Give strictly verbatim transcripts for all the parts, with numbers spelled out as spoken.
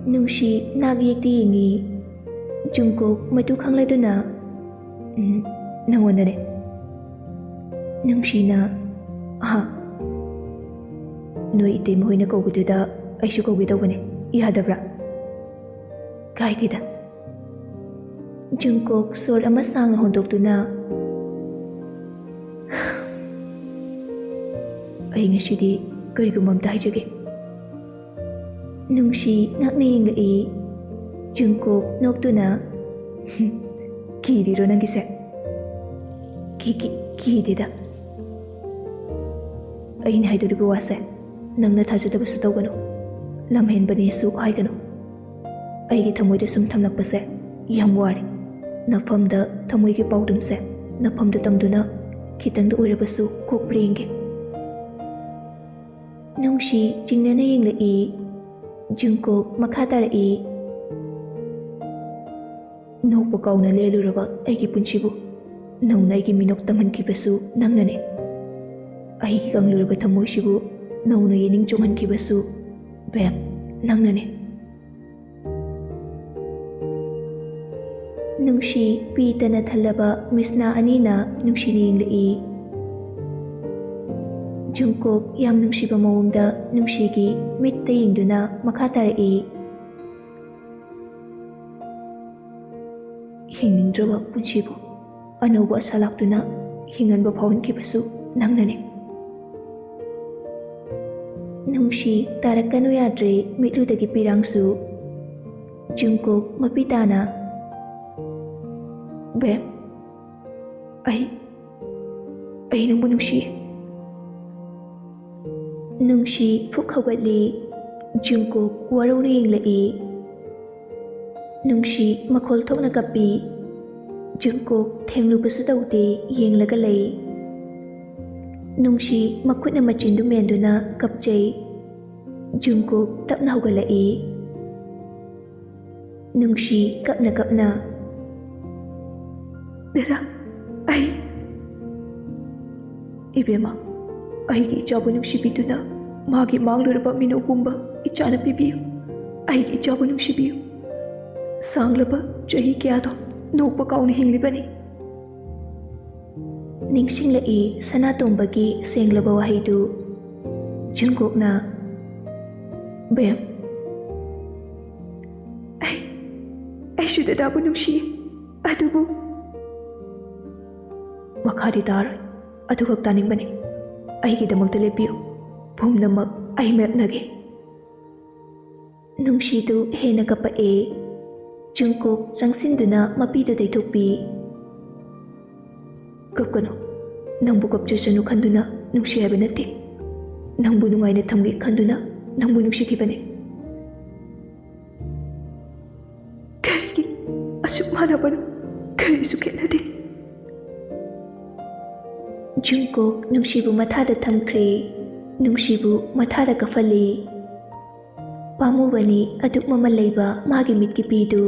ꯅꯨꯡꯁꯤ ꯅꯥꯛ ꯌꯦꯛꯇ ꯌꯦꯡꯉꯤ꯫ ꯖꯨꯡꯀꯨꯛ ꯃꯗꯨ ꯈꯪꯂꯗꯨꯅ, "ꯎꯝ, ꯅꯪꯉꯣꯟꯗꯅꯦ꯫" ꯅꯨꯡꯁꯤꯅ, "ꯑꯍꯥ, ꯅꯣꯏ ꯏꯇꯩꯃ ꯍꯣꯏꯅ ꯀꯧꯕꯗꯨꯗ ꯑꯩꯁꯨ ꯀꯧꯒꯦ ꯇꯧꯕꯅꯦ, ꯌꯥꯗꯕ꯭ꯔꯥ?" "ꯀꯥꯏꯗꯦꯗ꯫" ꯖꯨꯡꯀꯨꯛ ꯁꯣꯔ ꯑꯃ ꯁꯥꯡꯅ ꯍꯣꯟꯗꯣꯛꯇꯨꯅ, "ꯑꯩ ꯉꯁꯤꯗꯤ ꯀꯔꯤꯒꯨꯝꯕ ꯑꯝꯇ ꯍꯥꯏꯖꯒꯦ꯫" ꯅꯨꯡꯁꯤ ꯉꯛꯅ ꯌꯦꯡꯂꯛꯏ꯫ ꯖꯨꯡꯀꯨꯛ ꯅꯣꯛꯇꯨꯅ, "ꯍꯨꯝ, ꯀꯤꯔꯤꯔꯣ ꯅꯪꯒꯤꯁꯦ?" "ꯀꯤ-, ꯀꯤ-, ꯀꯤꯗꯦꯗ꯫ ꯑꯩꯅ ꯍꯥꯏꯗꯣꯔꯤꯕ ꯋꯥꯁꯦ ꯅꯪꯅ ꯊꯥꯖꯗꯕꯁꯨ ꯇꯧꯒꯅꯨ, ꯂꯝꯍꯦꯟꯕꯅꯦꯁꯨ ꯍꯥꯏꯒꯅꯨ꯫ ꯑꯩꯒꯤ ꯊꯃꯣꯏꯗ ꯁꯨꯝ ꯊꯝꯂꯛꯄꯁꯦ ꯌꯥꯝ ꯋꯥꯔꯦ꯫ ꯅꯐꯝꯗ ꯊꯃꯣꯏꯒꯤ ꯄꯥꯎꯗꯝꯁꯦ ꯅꯐꯝꯗ ꯇꯝꯗꯨꯅ ꯈꯤꯇꯪꯗ ꯑꯣꯏꯔꯕꯁꯨ ꯀꯣꯛꯄ꯭ꯔꯥ ꯌꯦꯡꯒꯦ꯫" ꯅꯨꯡꯁꯤ ꯆꯤꯡꯅꯅ ꯌꯦꯡꯂꯛꯏ꯫ ꯖꯨꯡꯀꯨꯛ ꯃꯈꯥ ꯇꯥꯔꯛꯏ, "ꯅꯣꯛꯄ ꯀꯥꯎꯅ ꯂꯦꯜꯂꯨꯔꯕ ꯑꯩꯒꯤ ꯄꯨꯟꯁꯤꯕꯨ ꯅꯧꯅ ꯑꯩꯒꯤ ꯃꯤꯅꯣꯛ ꯇꯝꯍꯟꯈꯤꯕꯁꯨ ꯅꯪꯅꯅꯦ꯫ ꯑꯩꯒꯤ ꯀꯪꯂꯨꯔꯕ ꯊꯃꯣꯏꯁꯤꯕꯨ ꯅꯧꯅ ꯌꯦꯅꯤꯡ ꯆꯣꯡꯍꯟꯈꯤꯕꯁꯨ, ꯕꯦꯝ, ꯅꯪꯅꯅꯦ꯫" ꯅꯨꯡꯁꯤ ꯄꯤꯇꯅ ꯊꯜꯂꯕ ꯃꯤꯠꯁꯅꯥ ꯑꯅꯤꯅ ꯅꯨꯡꯁꯤꯅ ꯌꯦꯡꯂꯛꯏ꯫ ꯖꯨꯡꯀꯨꯛ ꯌꯥꯝ ꯅꯨꯡꯁꯤꯕ ꯃꯑꯣꯡꯗ ꯅꯨꯡꯁꯤꯒꯤ ꯃꯤꯠꯇ ꯌꯦꯡꯗꯨꯅ ꯃꯈꯥ ꯇꯥꯔꯛꯏ, "ꯍꯤꯡꯅꯤꯡꯗ꯭ꯔꯕ ꯄꯨꯟꯁꯤꯕꯨ ꯑꯅꯧꯕ ꯑꯁꯥ ꯂꯥꯛꯇꯨꯅ ꯍꯤꯡꯍꯟꯕ ꯐꯥꯎꯍꯟꯈꯤꯕꯁꯨ ꯅꯪꯅꯅꯦ꯫" ꯅꯨꯡꯁꯤ ꯇꯥꯔꯛꯀꯅꯨ ꯌꯥꯗ꯭ꯔꯦ ꯃꯤꯠꯂꯨꯗꯒꯤ ꯄꯤꯔꯥꯡꯁꯨ꯫ ꯖꯨꯡꯀꯨꯛ ꯃꯄꯤ ꯇꯥꯅ, "ꯕꯦꯝ, ꯑꯩ, ꯑꯩ ꯅꯪꯕꯨ ꯅꯨꯡꯁꯤ꯫" ꯅꯨꯡꯁꯤ ꯐꯨꯛ ꯍꯧꯒꯠꯂꯤ꯫ ꯖꯨꯡꯀꯨꯛ ꯋꯥꯔꯧꯅ ꯌꯦꯡꯂꯛꯏ꯫ ꯅꯨꯡꯁꯤ ꯃꯈꯣꯜ ꯊꯣꯛꯅ ꯀꯞꯄꯤ꯫ ꯖꯨꯡꯀꯨꯛ ꯊꯦꯡꯂꯨꯕꯁꯨ ꯇꯧꯗꯦ, ꯌꯦꯡꯂꯒ ꯂꯩ꯫ ꯅꯨꯡꯁꯤ ꯃꯈꯨꯠꯅ ꯃꯆꯤꯟꯗꯨ ꯃꯦꯟꯗꯨꯅ ꯀꯞꯆꯩ꯫ ꯖꯨꯡꯀꯨꯛ ꯇꯞꯅ ꯍꯧꯒꯠꯂꯛꯏ꯫ ꯅꯨꯡꯁꯤ ꯀꯞꯅ ꯀꯞꯅ, "ꯗꯗꯥ, ꯑꯩ, ꯏꯕꯦꯝꯃ, ꯑꯩꯒꯤ ꯏꯆꯥꯕꯨ ꯅꯨꯡꯁꯤꯕꯤꯗꯨꯅ ꯃꯥꯒꯤ ꯃꯥꯡꯂꯨꯔꯕ ꯃꯤꯅꯣꯛ ꯄꯨꯝꯕ ꯏꯆꯥꯅ ꯄꯤꯕꯤꯌꯨ꯫ ꯑꯩꯒꯤ ꯏꯆꯥꯕꯨ ꯅꯨꯡꯁꯤꯕꯤꯌꯨ꯫ ꯁꯥꯡꯂꯕ ꯆꯍꯤ ꯀꯌꯥꯗꯣ ꯅꯣꯛꯄ ꯀꯥꯎꯅ ꯍꯤꯡꯂꯤꯕꯅꯤ꯫ ꯅꯤꯡꯁꯤꯡꯂꯛꯏ ꯁꯅꯥꯇꯣꯝꯕꯒꯤ ꯁꯦꯡꯂꯕ ꯋꯥꯍꯩꯗꯨ꯫ ꯖꯨꯡꯀꯣꯛꯅ, "ꯕꯦꯝ, ꯑꯩ, ꯑꯩꯁꯨ ꯗꯗꯥꯕꯨ ꯅꯨꯡꯁꯤꯌꯦ, ꯑꯗꯨꯕꯨ"꯫ ꯃꯈꯥꯗꯤ ꯇꯥꯔꯣꯏ, ꯑꯗꯨꯈꯛ ꯇꯥꯅꯤꯡꯕꯅꯤ꯫ ꯑꯩꯒꯤꯗꯃꯛꯇ ꯂꯦꯞꯄꯤꯌꯨ, ꯄꯨꯝꯅꯃꯛ ꯑꯩ ꯃꯥꯌꯣꯛꯅꯒꯦ꯫ ꯅꯨꯡꯁꯤꯗꯨ ꯍꯦꯟꯅ ꯀꯞꯄꯛꯑꯦ꯫ ꯖꯨꯡꯀꯣꯛ ꯆꯪꯁꯤꯟꯗꯨꯅ ꯃꯄꯤꯗꯨ ꯇꯩꯊꯣꯛꯄꯤ꯫ "ꯀꯞꯀꯅꯨ꯫ ꯅꯪꯕꯨ ꯀꯞꯆꯁꯅꯨ ꯈꯟꯗꯨꯅ ꯅꯨꯡꯁꯤ ꯍꯥꯏꯕ ꯅꯠꯇꯦ꯫ ꯅꯪꯕꯨ ꯅꯨꯡꯉꯥꯏꯅ ꯊꯝꯒꯦ ꯈꯟꯗꯨꯅ ꯅꯪꯕꯨ ꯅꯨꯡꯁꯤꯈꯤꯕꯅꯤ꯫" "ꯀꯔꯤꯒꯤ ꯑꯁꯨꯛ ꯃꯥꯟꯅꯕꯅꯣ? ꯀꯔꯤꯁꯨ ꯈꯦꯠꯅꯗꯦ꯫" ꯖꯨꯡꯀꯣꯛ ꯅꯨꯡꯁꯤꯕꯨ ꯃꯊꯥꯗ ꯊꯝꯈ꯭ꯔꯦ꯫ ꯅꯨꯡꯁꯤꯕꯨ ꯃꯊꯥꯗ ꯀꯞꯍꯜꯂꯤ꯫ ꯄꯥꯝꯃꯨꯕꯅꯤ ꯑꯗꯨꯛ ꯃꯃꯜ ꯂꯩꯕ ꯃꯥꯒꯤ ꯃꯤꯠꯀꯤ ꯄꯤꯗꯨ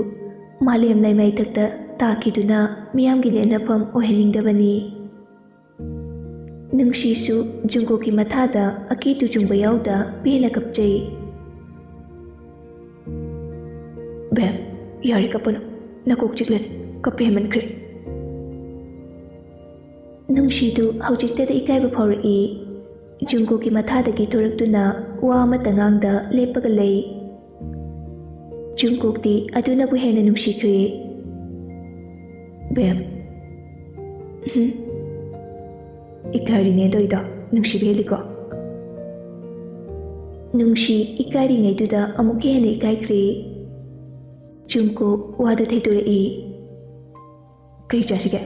ꯃꯥꯂꯦꯝ ꯂꯩꯃꯥꯏꯊꯛꯇ ꯇꯥꯈꯤꯗꯨꯅ ꯃꯤꯌꯥꯝꯒꯤ ꯅꯦꯠꯅꯐꯝ ꯑꯣꯏꯍꯟꯅꯤꯡꯗꯕꯅꯤ꯫ ꯅꯨꯡꯁꯤꯁꯨ ꯖꯨꯡꯀꯣꯛꯀꯤ ꯃꯊꯥꯗ ꯑꯀꯤ ꯇꯨꯖꯨꯡꯕ ꯌꯥꯎꯗ ꯄꯦꯟꯅ ꯀꯞꯆꯩ꯫ "ꯕꯦꯝ, ꯌꯥꯔꯦ ꯀꯞꯄꯅꯨ, ꯅꯀꯣꯛ ꯆꯤꯛꯂꯅꯤ, ꯀꯞꯄ ꯍꯦꯟꯃꯟꯈ꯭ꯔꯦ꯫" ꯅꯨꯡꯁꯤꯗꯨ ꯍꯧꯖꯤꯛꯇꯗ ꯏꯀꯥꯏꯕ ꯐꯥꯎꯔꯛꯏ꯫ ꯖꯨꯡꯀꯣꯛꯀꯤ ꯃꯊꯥꯗꯒꯤ ꯊꯣꯔꯛꯇꯨꯅ ꯋꯥ ꯑꯃꯠꯇ ꯉꯥꯡꯗ ꯂꯦꯞꯄꯒ ꯂꯩ꯫ ꯖꯨꯡꯀꯣꯛꯇꯤ ꯑꯗꯨꯅꯕꯨ ꯍꯦꯟꯅ ꯅꯨꯡꯁꯤꯈ꯭ꯔꯦ꯫ "ꯕꯦꯝ, ꯍꯨꯝ, ꯏꯀꯥꯏꯔꯤꯅꯦ ꯇꯧꯏꯗꯣ, ꯅꯨꯡꯁꯤꯕ ꯍꯦꯜꯂꯤꯀꯣ꯫" ꯅꯨꯡꯁꯤ ꯏꯀꯥꯏꯔꯤꯉꯩꯗꯨꯗ ꯑꯃꯨꯛꯀ ꯍꯦꯟꯅ ꯏꯀꯥꯏꯈ꯭ꯔꯦ꯫ ꯖꯨꯡꯀꯣꯛ ꯋꯥꯗꯨ ꯊꯩꯗꯣꯔꯛꯏ꯫ "ꯀꯔꯤ ꯆꯥꯁꯤꯒꯦ?"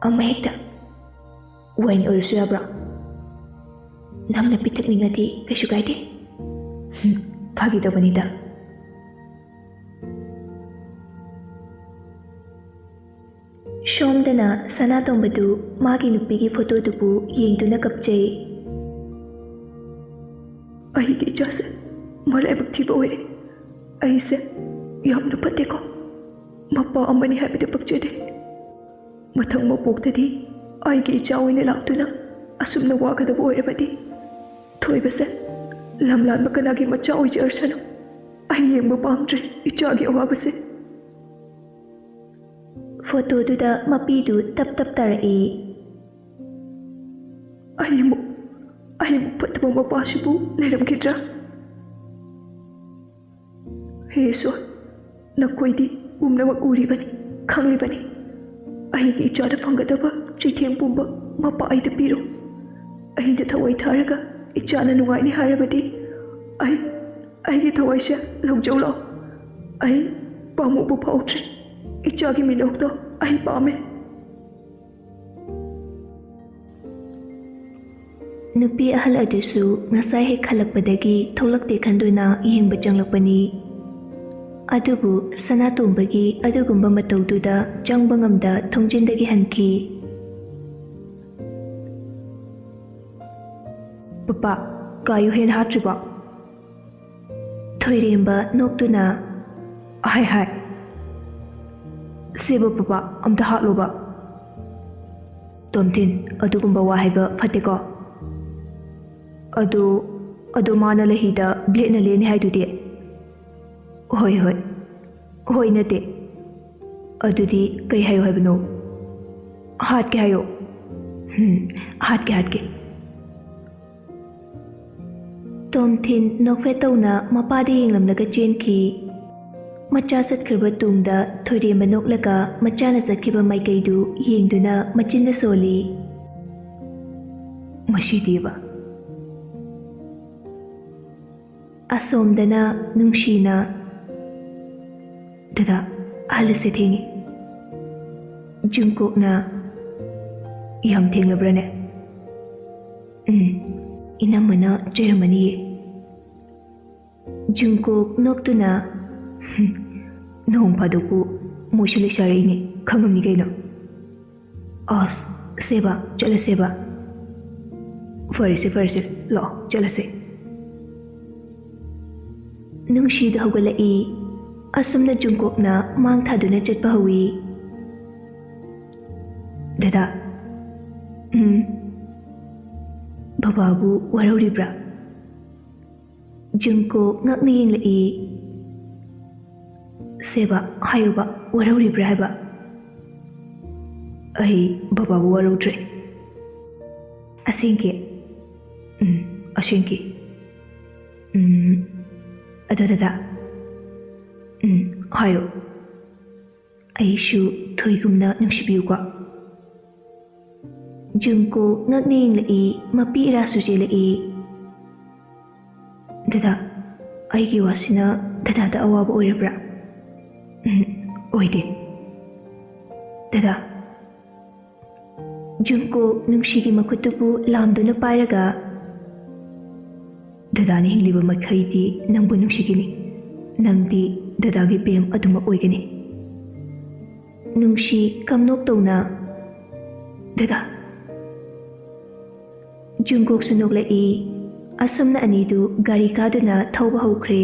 "ꯑꯃ ꯍꯦꯛꯇ꯫ ꯋꯥꯏꯟ ꯑꯣꯏꯔꯁꯨ ꯌꯥꯕ꯭ꯔꯥ?" "ꯅꯪꯅ ꯄꯤꯊꯛꯅꯤꯡꯉꯗꯤ ꯀꯩꯁꯨ ꯀꯥꯏꯗꯦ꯫" "ꯍꯨꯝ, ꯐꯥꯒꯤ ꯇꯧꯕꯅꯤꯗ꯫" ꯁꯣꯝꯗꯅ ꯁꯅꯥꯇꯣꯝꯕꯗꯨ ꯃꯥꯒꯤ ꯅꯨꯄꯤꯒꯤ ꯐꯣꯇꯣꯗꯨꯕꯨ ꯌꯦꯡꯗꯨꯅ ꯀꯞꯆꯩ꯫ "ꯑꯩꯒꯤ ꯏꯆꯥꯁꯦ ꯃꯔꯥꯏꯕꯛ ꯊꯤꯕ ꯑꯣꯏꯔꯦ꯫ ꯑꯩꯁꯦ ꯌꯥꯝꯅ ꯐꯠꯇꯦꯀꯣ꯫ ꯃꯄꯥ ꯑꯃꯅꯤ ꯍꯥꯏꯕꯗ ꯄꯛꯆꯗꯦ꯫ ꯃꯊꯪ ꯃꯄꯣꯛꯇꯗꯤ ꯑꯩꯒꯤ ꯏꯆꯥ ꯑꯣꯏꯅ ꯂꯥꯛꯇꯨꯅ ꯑꯁꯨꯝꯅ ꯋꯥꯒꯗꯕ ꯑꯣꯏꯔꯕꯗꯤ ꯊꯣꯏꯕꯁꯦ ꯂꯝ ꯂꯥꯟꯕ ꯀꯅꯥꯒꯤ ꯃꯆꯥ ꯑꯣꯏꯖꯔꯁꯅꯨ, ꯑꯩ ꯌꯦꯡꯕ ꯄꯥꯝꯗ꯭ꯔꯦ ꯏꯆꯥꯒꯤ ꯑꯋꯥꯕꯁꯦ꯫ ꯐꯣꯇꯣꯗꯨꯗ ꯃꯄꯤꯗꯨ ꯇꯞ ꯇꯞ ꯇꯥꯔꯛꯏ꯫ ꯑꯩ ꯑꯃꯨꯛ, ꯑꯩ ꯑꯃꯨꯛ ꯐꯠꯇꯕ ꯃꯄꯥꯁꯤꯕꯨ ꯂꯩꯔꯝꯈꯤꯗ꯭ꯔꯥ? ꯍꯦ ꯏꯁꯣꯔ, ꯅꯈꯣꯏꯗꯤ ꯄꯨꯝꯅꯃꯛ ꯎꯔꯤꯕꯅꯤ, ꯈꯪꯂꯤꯕꯅꯤ꯫ ꯑꯩꯒꯤ ꯏꯆꯥꯗ ꯐꯪꯒꯗꯕ ꯆꯩꯊꯦꯡ ꯄꯨꯝꯕ ꯃꯄꯥ ꯑꯩꯗ ꯄꯤꯔꯣ꯫ ꯑꯩꯗ ꯊꯋꯥꯏ ꯊꯥꯔꯒ ꯏꯆꯥꯅ ꯅꯨꯡꯉꯥꯏꯅꯤ ꯍꯥꯏꯔꯕꯗꯤ ꯑꯩ, ꯑꯩꯒꯤ ꯊꯋꯥꯏꯁꯦ ꯂꯧꯖꯧ ꯂꯥꯎ꯫ ꯑꯩ ꯄꯥꯝꯃꯨꯕ ꯐꯥꯎꯗ꯭ꯔꯦ꯫ ꯏꯆꯥꯒꯤ ꯃꯤꯅꯣꯛꯇꯣ ꯑꯩ ꯄꯥꯝꯃꯦ꯫ ꯅꯨꯄꯤ ꯑꯍꯜ ꯑꯗꯨꯁꯨ ꯉꯁꯥꯏ ꯍꯦꯛ ꯍꯜꯂꯛꯄꯗꯒꯤ ꯊꯣꯛꯂꯛꯇꯦ ꯈꯟꯗꯨꯅ ꯌꯦꯡꯕ ꯆꯪꯂꯛꯄꯅꯤ꯫ ꯑꯗꯨꯕꯨ ꯁꯅꯥꯇꯣꯝꯕꯒꯤ ꯑꯗꯨꯒꯨꯝꯕ ꯃꯇꯧꯗꯨꯗ ꯆꯪꯕ ꯉꯝꯗ ꯊꯣꯡꯖꯤꯟꯗꯒꯤ ꯍꯟꯈꯤ꯫ "ꯄꯄꯥ, ꯀꯥꯏꯌꯨ ꯍꯦꯟꯅ ꯍꯥꯠꯇ꯭ꯔꯤꯕꯣ?" ꯊꯣꯏꯔꯦꯝꯕ ꯅꯣꯛꯇꯨꯅ, "ꯍꯥꯏ ꯍꯥꯏ, ꯁꯦꯕ ꯄꯄꯥ, ꯑꯝꯇ ꯍꯥꯠꯂꯣꯕ꯫ ꯇꯣꯝꯊꯤꯟ, ꯑꯗꯨꯒꯨꯝꯕ ꯋꯥ ꯍꯥꯏꯕ ꯐꯠꯇꯦꯀꯣ꯫ ꯑꯗꯨ, ꯑꯗꯨ ꯃꯥꯅ ꯂꯩꯍꯤꯗ ꯕ꯭ꯂꯦꯗꯅ ꯂꯦꯟꯅꯤ ꯍꯥꯏꯗꯨꯗꯤ?" "ꯍꯣꯏ, ꯍꯣꯏ, ꯍꯣꯏ ꯅꯠꯇꯦ꯫ ꯑꯗꯨꯗꯤ ꯀꯩ ꯍꯥꯏꯌꯣ ꯍꯥꯏꯕꯅꯣ?" "ꯍꯥꯠꯀꯦ ꯍꯥꯏꯌꯣ꯫" "ꯎꯝ, ꯍꯥꯠꯀꯦ, ꯍꯥꯠꯀꯦ꯫" ꯇꯣꯝꯊꯤꯟ ꯅꯣꯛꯐꯦꯠ ꯇꯧꯅ ꯃꯄꯥꯗ ꯌꯦꯡꯂꯝꯂꯒ ꯆꯦꯟꯈꯤ꯫ ꯃꯆꯥ ꯆꯠꯈ꯭ꯔꯕ ꯇꯨꯡꯗ ꯊꯣꯏꯔꯦꯝꯕ ꯅꯣꯛꯂꯒ ꯃꯆꯥꯅ ꯆꯠꯈꯤꯕ ꯃꯥꯏꯀꯩꯗꯨ ꯌꯦꯡꯗꯨꯅ ꯃꯆꯤꯟꯗ ꯁꯣꯜꯂꯤ꯫ "ꯃꯁꯤꯗꯤꯕ꯫" ꯑꯁꯣꯝꯗꯅ ꯅꯨꯡꯁꯤꯅ, "ꯗꯗꯥ, ꯍꯜꯂꯁꯦ, ꯊꯦꯡꯉꯦ꯫" ꯖꯨꯡꯀꯣꯛꯅ, "ꯌꯥꯝ ꯊꯦꯡꯂꯕ꯭ꯔꯥꯅꯦ?" "ꯎꯝ, ꯏꯅꯝꯃꯅ ꯆꯩꯔꯝꯃꯅꯤꯌꯦ꯫" ꯖꯨꯡꯀꯣꯛ ꯅꯣꯛꯇꯨꯅ, "ꯍꯨꯝ, ꯅꯣꯡ ꯐꯥꯗꯣꯛꯄꯨ ꯃꯣꯏꯁꯨ ꯂꯩꯁꯥꯔꯛꯏꯅꯦ, ꯈꯪꯉꯝꯅꯤ ꯀꯩꯅꯣ꯫" "ꯑꯁ, ꯁꯦꯕ, ꯆꯠꯂꯁꯦꯕ꯫" "ꯐꯔꯦꯁꯦ, ꯐꯔꯦꯁꯦ, ꯂꯥꯛꯑꯣ, ꯆꯠꯂꯁꯦ꯫" ꯅꯨꯡꯁꯤꯗꯨ ꯍꯧꯒꯠꯂꯛꯏ꯫ ꯑꯁꯨꯝꯅ ꯖꯨꯡꯀꯣꯛꯅ ꯃꯥꯡ ꯊꯥꯗꯨꯅ ꯆꯠꯄ ꯍꯧꯏ꯫ "ꯗꯗꯥ꯫" "ꯎꯝ?" "ꯕꯕꯥꯕꯨ ꯋꯥꯔꯧꯔꯤꯕ꯭ꯔꯥ?" ꯖꯨꯡꯀꯨꯛ ꯉꯛꯅ ꯌꯦꯡꯂꯛꯏ꯫ "ꯁꯦꯕꯥ, ꯍꯥꯏꯌꯨꯕ, ꯋꯥꯔꯧꯔꯤꯕ꯭ꯔꯥ ꯍꯥꯏꯕ?" "ꯑꯩ ꯕꯕꯥꯕꯨ ꯋꯥꯔꯧꯗ꯭ꯔꯦ꯫ ꯑꯁꯦꯡꯀꯤ?" "ꯎꯝ, ꯑꯁꯦꯡꯀꯤ꯫ ꯎꯝ, ꯑꯗꯣ ꯗꯗꯥ?" "ꯎꯝ, ꯍꯥꯏꯌꯨ꯫" "ꯑꯩꯁꯨ ꯊꯣꯏꯒꯨꯝꯅ ꯅꯨꯡꯁꯤꯕꯤꯌꯨꯀꯣ꯫" ꯖꯨꯡꯀꯨꯛ ꯉꯛꯅ ꯌꯦꯡꯂꯛꯏ, ꯃꯄꯤ ꯏꯔꯥꯁꯨ ꯆꯦꯜꯂꯛꯏ꯫ "ꯗꯗꯥ, ꯑꯩꯒꯤ ꯋꯥꯁꯤꯅ ꯗꯗꯥꯗ ꯑꯋꯥꯕ ꯑꯣꯏꯔꯕ꯭ꯔꯥ?" "ꯎꯝ, ꯑꯣꯏꯗꯦ꯫ ꯗꯗꯥ꯫" ꯖꯨꯡꯀꯨꯛ ꯅꯨꯡꯁꯤꯒꯤ ꯃꯈꯨꯠꯇꯨꯕꯨ ꯂꯥꯝꯗꯨꯅ ꯄꯥꯏꯔꯒ, "ꯗꯗꯥꯅ ꯍꯤꯡꯂꯤꯕ ꯃꯈꯩꯗꯤ ꯅꯪꯕꯨ ꯅꯨꯡꯁꯤꯒꯅꯤ꯫ ꯅꯪꯗꯤ ꯗꯗꯥꯒꯤ ꯕꯦꯝ ꯑꯗꯨꯃꯛ ꯑꯣꯏꯒꯅꯤ꯫" ꯅꯨꯡꯁꯤ ꯀꯝꯅꯣꯛ ꯇꯧꯅ, "ꯗꯗꯥ꯫" ꯖꯨꯡꯀꯨꯛꯁꯨ ꯅꯣꯛꯂꯛꯏ꯫ ꯑꯁꯨꯝꯅ ꯑꯅꯤꯗꯨ ꯒꯥꯔꯤ ꯀꯥꯗꯨꯅ ꯊꯧꯕ ꯍꯧꯈ꯭ꯔꯦ꯫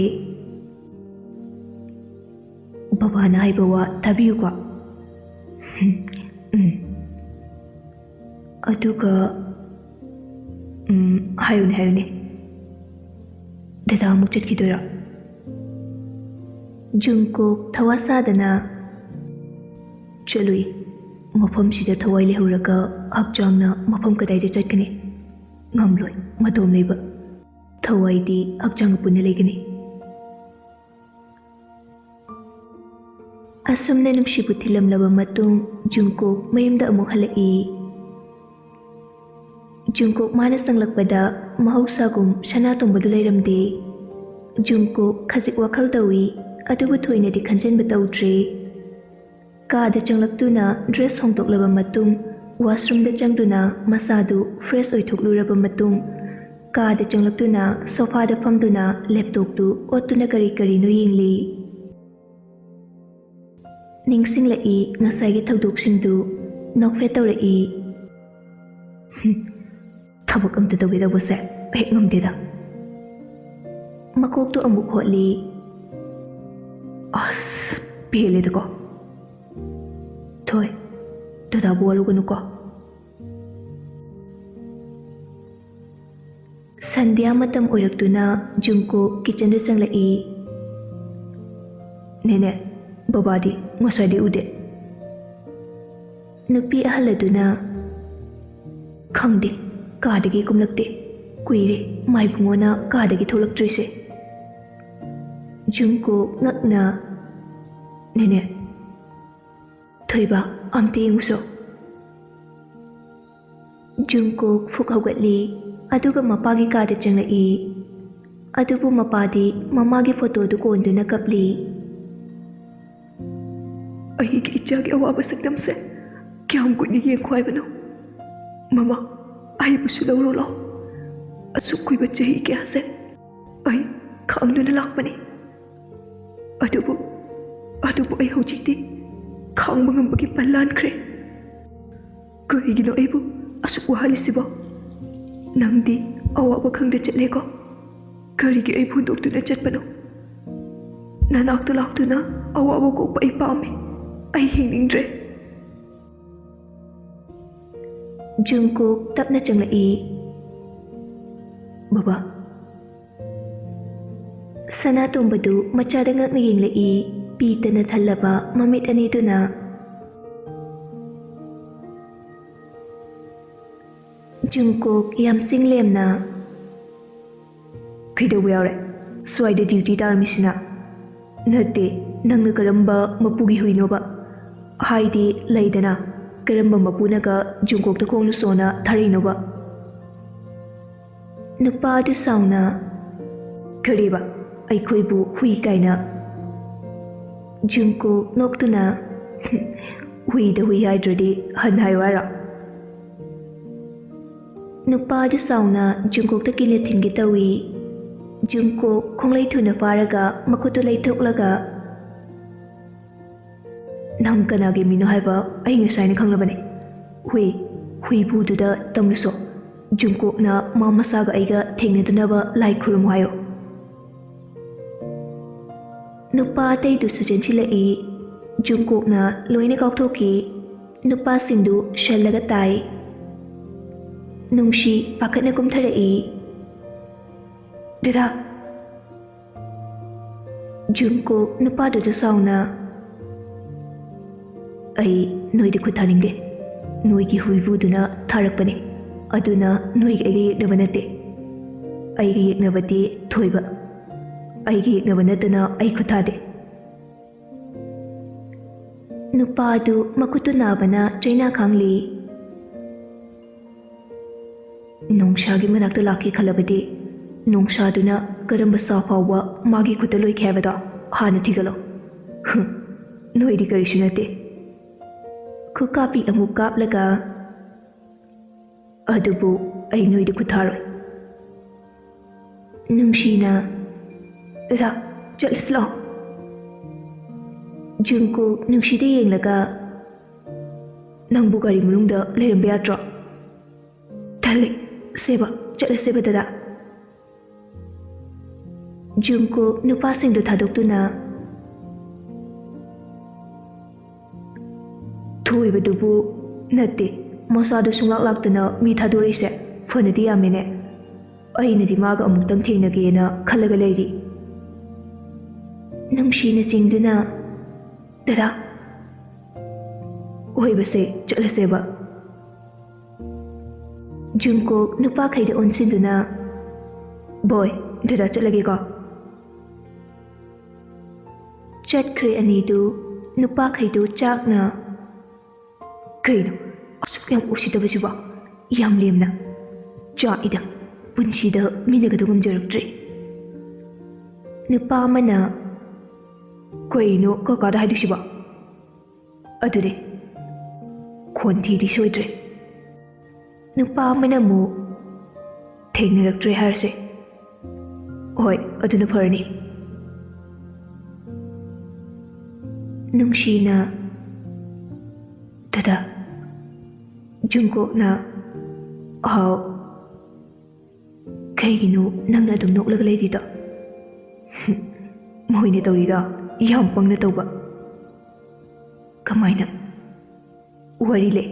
"ꯕꯕꯥꯅ ꯍꯥꯏꯕ ꯋꯥ ꯇꯥꯕꯤꯌꯨꯀꯣ꯫" "ꯎꯝ, ꯎꯝ꯫ ꯑꯗꯨꯒ, ꯎꯝ, ꯍꯥꯏꯌꯨꯅꯦ, ꯍꯥꯏꯌꯨꯅꯦ꯫ ꯗꯗꯥ ꯑꯃꯨꯛ ꯆꯠꯈꯤꯗꯣꯏꯔꯣ?" ꯖꯨꯡꯀꯨꯛ ꯊꯋꯥ ꯁꯥꯗꯅ, "ꯆꯠꯂꯨꯏ꯫ ꯃꯐꯝꯁꯤꯗ ꯊꯋꯥꯏ ꯂꯩꯍꯧꯔꯒ ꯍꯛꯆꯥꯡꯅ ꯃꯐꯝ ꯀꯗꯥꯏꯗ ꯆꯠꯀꯅꯤ? ꯉꯝꯂꯣꯏ, ꯃꯇꯣꯝ ꯂꯩꯕ꯫ ꯊꯋꯥꯏꯗꯤ ꯍꯛꯆꯥꯡꯒ ꯄꯨꯟꯅ ꯂꯩꯒꯅꯤ꯫" ꯑꯁꯨꯝꯅ ꯅꯨꯡꯁꯤꯕꯨ ꯊꯤꯜꯂꯝꯂꯕ ꯃꯇꯨꯡ, ꯖꯨꯡꯀꯨꯛ ꯃꯌꯨꯝꯗ ꯑꯃꯨꯛ ꯍꯜꯂꯛꯏ꯫ ꯖꯨꯡꯀꯨꯛ ꯃꯥꯅ ꯆꯪꯂꯛꯄꯗ ꯃꯍꯧꯁꯥꯒꯨꯝ ꯁꯅꯥꯇꯣꯝꯕꯗꯨ ꯂꯩꯔꯝꯗꯦ꯫ ꯖꯨꯡꯀꯨꯛ ꯈꯖꯤꯛ ꯋꯥꯈꯜ ꯇꯧꯏ, ꯑꯗꯨꯕꯨ ꯊꯣꯏꯅꯗꯤ ꯈꯟꯖꯤꯟꯕ ꯇꯧꯗ꯭ꯔꯦ꯫ ꯀꯥꯗ ꯆꯪꯂꯛꯇꯨꯅ ꯗ꯭ꯔꯦꯁ ꯍꯣꯡꯗꯣꯛꯂꯕ ꯃꯇꯨꯡ, ꯋꯥꯁꯔꯨꯝꯗ ꯆꯪꯗꯨꯅ ꯃꯁꯥꯗꯨ ꯐ꯭ꯔꯦꯁ ꯑꯣꯏꯊꯣꯛꯂꯨꯔꯕ ꯃꯇꯨꯡ, ꯀꯥꯗ ꯆꯪꯂꯛꯇꯨꯅ ꯁꯣꯐꯥꯗ ꯐꯝꯗꯨꯅ ꯂꯦꯞꯇꯣꯞꯇꯨ ꯑꯣꯠꯇꯨꯅ ꯀꯔꯤ ꯀꯔꯤꯅꯣ ꯌꯦꯡꯂꯤ꯫ ꯅꯤꯡꯁꯤꯡꯂꯛꯏ ꯉꯁꯥꯏꯒꯤ ꯊꯧꯗꯣꯛꯁꯤꯡꯗꯨ, ꯅꯣꯛꯐꯦꯠ ꯇꯧꯔꯛꯏ꯫ "ꯍꯨꯝ, ꯊꯕꯛ ꯑꯝꯇ ꯇꯧꯒꯦ ꯇꯧꯕꯁꯦ ꯍꯦꯛ ꯉꯝꯗꯦꯗ꯫" ꯃꯀꯣꯛꯇꯣ ꯑꯃꯨꯛ ꯍꯣꯠꯂꯤ꯫ "ꯑꯁ, ꯄꯦꯜꯂꯦꯗꯀꯣ꯫ ꯊꯣꯏ, ꯗꯗꯥꯕꯨ ꯋꯥꯔꯧꯒꯅꯨꯀꯣ꯫" ꯁꯟꯙ꯭ꯌꯥ ꯃꯇꯝ ꯑꯣꯏꯔꯛꯇꯨꯅ ꯖꯨꯡꯀꯨꯛ ꯀꯤꯆꯟꯗ ꯆꯪꯂꯛꯏ꯫ "ꯅꯦꯅꯦ, ꯕꯕꯥꯗꯤ ꯉꯁꯥꯏꯗꯤ ꯎꯗꯦ?" ꯅꯨꯄꯤ ꯑꯍꯜ ꯑꯗꯨꯅ, "ꯈꯪꯗꯦ, ꯀꯥꯗꯒꯤ ꯀꯨꯝꯂꯛꯇꯦ꯫ ꯀꯨꯏꯔꯦ ꯃꯥꯏꯕꯨꯡꯉꯣꯅ ꯀꯥꯗꯒꯤ ꯊꯣꯛꯂꯛꯇ꯭ꯔꯤꯁꯦ꯫" ꯖꯨꯡꯀꯨꯛ ꯉꯛꯅ, "ꯅꯦꯅꯦ, ꯊꯣꯏꯕ, ꯑꯝꯇ ꯌꯦꯡꯉꯨꯁꯣ꯫" ꯖꯨꯡꯀꯨꯛ ꯐꯨꯛ ꯍꯧꯒꯠꯂꯤ, ꯑꯗꯨꯒ ꯃꯄꯥꯒꯤ ꯀꯥꯗ ꯆꯪꯂꯛꯏ꯫ ꯑꯗꯨꯕꯨ ꯃꯄꯥꯗꯤ ꯃꯃꯥꯒꯤ ꯐꯣꯇꯣꯗꯨ ꯀꯣꯟꯗꯨꯅ ꯀꯞꯂꯤ꯫ "ꯑꯩꯒꯤ ꯏꯆꯥꯒꯤ ꯑꯋꯥꯕ ꯁꯛꯇꯝꯁꯦ ꯀꯌꯥꯝ ꯀꯨꯏꯅ ꯌꯦꯡꯈꯣ ꯍꯥꯏꯕꯅꯣ? ꯃꯃꯥ, ꯑꯩꯕꯨꯁꯨ ꯂꯧꯔꯣ ꯂꯥꯎ꯫ ꯑꯁꯨꯛ ꯀꯨꯏꯕ ꯆꯍꯤ ꯀꯌꯥꯁꯦ ꯑꯩ ꯈꯥꯡꯗꯨꯅ ꯂꯥꯛꯄꯅꯤ꯫ ꯑꯗꯨꯕꯨ, ꯑꯗꯨꯕꯨ ꯑꯩ ꯍꯧꯖꯤꯛꯇꯤ ꯈꯥꯡꯕ ꯉꯝꯕꯒꯤ ꯄꯜ ꯂꯥꯟꯈ꯭ꯔꯦ꯫ ꯀꯔꯤꯒꯤꯅꯣ ꯑꯩꯕꯨ ꯑꯁꯨꯛ ꯋꯥꯍꯜꯂꯤꯁꯤꯕꯣ? ꯅꯪꯗꯤ ꯑꯋꯥꯕ ꯈꯪꯗ ꯆꯠꯂꯦꯀꯣ꯫ ꯀꯔꯤꯒꯤ ꯑꯩꯕꯨ ꯍꯨꯟꯗꯣꯛꯇꯨꯅ ꯆꯠꯄꯅꯣ? ꯅꯅꯥꯛꯇ ꯂꯥꯛꯇꯨꯅ ꯑꯋꯥꯕ ꯀꯣꯛꯄ ꯑꯩ ꯄꯥꯝꯃꯤ꯫ ꯑꯩ ꯍꯤꯡꯅꯤꯡꯗ꯭ꯔꯦ꯫" ꯖꯨꯡꯀꯨꯛ ꯇꯞꯅ ꯆꯪꯂꯛꯏ꯫ "ꯕꯕꯥ꯫" ꯁꯅꯥꯇꯣꯝꯕꯗꯨ ꯃꯆꯥꯗ ꯉꯛꯅ ꯌꯦꯡꯂꯛꯏ, ꯄꯤꯇꯅ ꯊꯜꯂꯕ ꯃꯃꯤꯠ ꯑꯅꯤꯗꯨꯅ꯫ ꯖꯨꯡꯀꯨꯛ ꯌꯥꯝ ꯆꯤꯡ ꯂꯦꯝꯅ, "ꯀꯩꯗꯧꯕ ꯌꯥꯎꯔꯦ? ꯁ꯭ꯋꯥꯏꯗ ꯗ꯭ꯌꯨꯇꯤ ꯇꯥꯔꯝꯃꯤꯁꯤꯅ?" "ꯅꯠꯇꯦ, ꯅꯪꯅ ꯀꯔꯝꯕ ꯃꯄꯨꯒꯤ ꯍꯨꯏꯅꯣꯕ? ꯍꯥꯏꯗꯤ ꯂꯩꯗꯅ, ꯀꯔꯝꯕ ꯃꯄꯨꯅꯒ ꯖꯨꯡꯀꯨꯛꯇ ꯈꯣꯡꯂꯨꯁꯣꯅ ꯊꯥꯔꯛꯏꯅꯣꯕ?" ꯅꯨꯄꯥꯗꯨ ꯁꯥꯎꯅ, "ꯀꯔꯤꯕ? ꯑꯩꯈꯣꯏꯕꯨ ꯍꯨꯏ ꯀꯥꯏꯅ?" ꯖꯨꯡꯀꯨꯛ ꯅꯣꯛꯇꯨꯅ, "ꯍꯨꯏꯗ ꯍꯨꯏ ꯍꯥꯏꯗ꯭ꯔꯗꯤ ꯍꯟ ꯍꯥꯏꯌꯨ ꯍꯥꯏꯔꯣ?" ꯅꯨꯄꯥꯗꯨ ꯁꯥꯎꯅ ꯖꯨꯡꯀꯨꯛꯇ ꯀꯤꯟꯅ ꯊꯤꯟꯒꯦ ꯇꯧꯏ꯫ ꯖꯨꯡꯀꯨꯛ ꯈꯣꯡꯂꯩ ꯊꯨꯅ ꯐꯥꯔꯒ ꯃꯈꯨꯠꯇꯨ ꯂꯩꯊꯣꯛꯂꯒ, "ꯅꯪ ꯀꯅꯥꯒꯤ ꯃꯤꯅꯣ ꯍꯥꯏꯕ ꯑꯩ ꯉꯁꯥꯏꯅ ꯈꯪꯂꯕꯅꯤ꯫ ꯍꯨꯏ, ꯍꯨꯏꯕꯨꯗꯨꯗ ꯇꯝꯂꯨꯁꯣ꯫ ꯖꯨꯡꯀꯨꯛꯅ ꯃꯥ ꯃꯁꯥꯒ ꯑꯩꯒ ꯊꯦꯡꯅꯗꯅꯕ ꯂꯥꯏ ꯈꯨꯔꯨꯝꯃꯨ ꯍꯥꯏꯌꯣ꯫" ꯅꯨꯄꯥ ꯑꯇꯩꯗꯨꯁꯨ ꯆꯦꯟꯁꯤꯜꯂꯛꯏ꯫ ꯖꯨꯡꯀꯨꯛꯅ ꯂꯣꯏꯅ ꯀꯥꯎꯊꯣꯛꯈꯤ꯫ ꯅꯨꯄꯥꯁꯤꯡꯗꯨ ꯁꯜꯂꯒ ꯇꯥꯏ꯫ ꯅꯨꯡꯁꯤ ꯄꯥꯈꯠꯅ ꯀꯨꯝꯊꯔꯛꯏ꯫ ꯗꯗꯥ꯫ ꯖꯨꯡꯀꯨꯛ ꯅꯨꯄꯥꯗꯨꯗ ꯁꯥꯎꯅ, "ꯑꯩ ꯅꯣꯏꯗ ꯈꯨꯠ ꯊꯥꯅꯤꯡꯗꯦ꯫ ꯅꯣꯏꯒꯤ ꯍꯨꯏꯕꯨꯗꯨꯅ ꯊꯥꯔꯛꯄꯅꯦ꯫ ꯑꯗꯨꯅ ꯅꯣꯏꯒ ꯑꯩꯒ ꯌꯦꯛꯅꯕ ꯅꯠꯇꯦ꯫ ꯑꯩꯒ ꯌꯦꯛꯅꯕꯗꯤ ꯊꯣꯏꯕ꯫ ꯑꯩꯒ ꯌꯦꯛꯅꯕ ꯅꯠꯇꯅ ꯑꯩ ꯈꯨꯠ ꯊꯥꯗꯦ꯫" ꯅꯨꯄꯥꯗꯨ ꯃꯈꯨꯠꯇꯨ ꯅꯥꯕꯅ ꯆꯩꯅꯥ ꯈꯥꯡꯂꯤ꯫ ꯅꯣꯡꯁꯥꯒꯤ ꯃꯅꯥꯛꯇ ꯂꯥꯛꯀꯦ ꯈꯜꯂꯕꯗꯤ, ꯅꯣꯡꯁꯥꯗꯨꯅ ꯀꯔꯝꯕ ꯁꯥ ꯐꯥꯎꯕ ꯃꯥꯒꯤ ꯈꯨꯠꯇ ꯂꯣꯏꯈꯤ ꯍꯥꯏꯕꯗꯣ ꯍꯥꯟꯅ ꯊꯤꯒꯠꯂꯣ꯫ ꯍꯨꯝ, ꯅꯣꯏꯗꯤ ꯀꯔꯤꯁꯨ ꯅꯠꯇꯦ꯫ ꯈꯨꯀꯥꯞꯄꯤ ꯑꯃꯨꯛ ꯀꯥꯞꯂꯒ, "ꯑꯗꯨꯕꯨ ꯑꯩ ꯅꯣꯏꯗ ꯈꯨꯠ ꯊꯥꯔꯣꯏ꯫" ꯅꯨꯡꯁꯤꯅ, "ꯗꯗꯥ, ꯆꯠꯂꯁꯤ ꯂꯥꯛꯑꯣ꯫" ꯖꯨꯡꯀꯨꯛ ꯅꯨꯡꯁꯤꯗ ꯌꯦꯡꯂꯒ, "ꯅꯪꯕꯨ ꯒꯥꯔꯤ ꯃꯅꯨꯡꯗ ꯂꯩꯔꯝꯕ ꯌꯥꯗ꯭ꯔꯣ?" "ꯇꯜꯂꯦ, ꯁꯦꯕ, ꯆꯠꯂꯁꯦꯕ ꯗꯗꯥ꯫" ꯖꯨꯡꯀꯨꯛ ꯅꯨꯄꯥꯁꯤꯡꯗꯨ ꯊꯥꯗꯣꯛꯇꯨꯅ, "ꯊꯣꯏꯕꯗꯨꯕꯨ ꯅꯠꯇꯦ, ꯃꯆꯥꯗꯨ ꯁꯨꯡꯂꯥꯛ ꯂꯥꯛꯇꯅ ꯃꯤ ꯊꯥꯗꯣꯔꯛꯏꯁꯦ ꯐꯅꯗꯤ ꯌꯥꯝꯃꯦꯅꯦ꯫ ꯑꯩꯅꯗꯤ ꯃꯥꯒ ꯑꯃꯨꯛꯇꯪ ꯊꯦꯡꯅꯒꯦꯅ ꯈꯜꯂꯒ ꯂꯩꯔꯤ꯫" ꯅꯨꯡꯁꯤꯅ ꯆꯤꯡꯗꯨꯅ, "ꯗꯗꯥ, ꯑꯣꯏꯕꯁꯦ ꯆꯠꯂꯁꯦꯕ꯫" ꯖꯨꯡꯀꯨꯛ ꯅꯨꯄꯥꯈꯩꯗ ꯑꯣꯟꯁꯤꯟꯗꯨꯅ, "ꯕꯣꯏ, ꯗꯗꯥ ꯆꯠꯂꯒꯦꯀꯣ꯫" ꯆꯠꯈ꯭ꯔꯦ ꯑꯅꯤꯗꯨ꯫ ꯅꯨꯄꯥꯈꯩꯗꯨ ꯆꯥꯛꯅ, "ꯀꯩꯅꯣ ꯑꯁꯨꯛ ꯌꯥꯝ ꯎꯁꯤꯠꯇꯕꯁꯤꯕꯣ? ꯌꯥꯝ ꯂꯦꯝꯅ꯫ ꯆꯥꯛꯏꯗ, ꯄꯨꯟꯁꯤꯗ ꯃꯤꯅꯒꯗꯧ ꯉꯝꯖꯔꯛꯇ꯭ꯔꯤ꯫" ꯅꯨꯄꯥ ꯑꯃꯅ, "ꯀꯩꯅꯣ ꯀꯀꯥꯗ ꯍꯥꯏꯗꯣꯏꯁꯤꯕꯣ? ꯑꯗꯨꯅꯦ, ꯈꯣꯟꯊꯤꯗꯤ ꯁꯣꯏꯗ꯭ꯔꯦ꯫" ꯅꯨꯄꯥ ꯑꯃꯅ ꯑꯃꯨꯛ, "ꯊꯦꯡꯅꯔꯛꯇ꯭ꯔꯦ ꯍꯥꯏꯔꯁꯦ꯫ ꯍꯣꯏ, ꯑꯗꯨꯅ ꯐꯔꯅꯤ꯫" ꯅꯨꯡꯁꯤꯅ, "ꯗꯗꯥ꯫" ꯖꯨꯡꯀꯨꯛꯅ, "ꯍꯥꯎ꯫" "ꯀꯩꯒꯤꯅꯣ ꯅꯪꯅ ꯑꯗꯨꯝ ꯅꯣꯛꯂꯒ ꯂꯩꯔꯤꯗꯣ?" "ꯃꯣꯏꯅ ꯇꯧꯔꯤꯗꯣ ꯌꯥꯝ ꯄꯪꯅ ꯇꯧꯕ꯫" "ꯀꯃꯥꯏꯅ? ꯋꯥꯔꯤ ꯂꯩ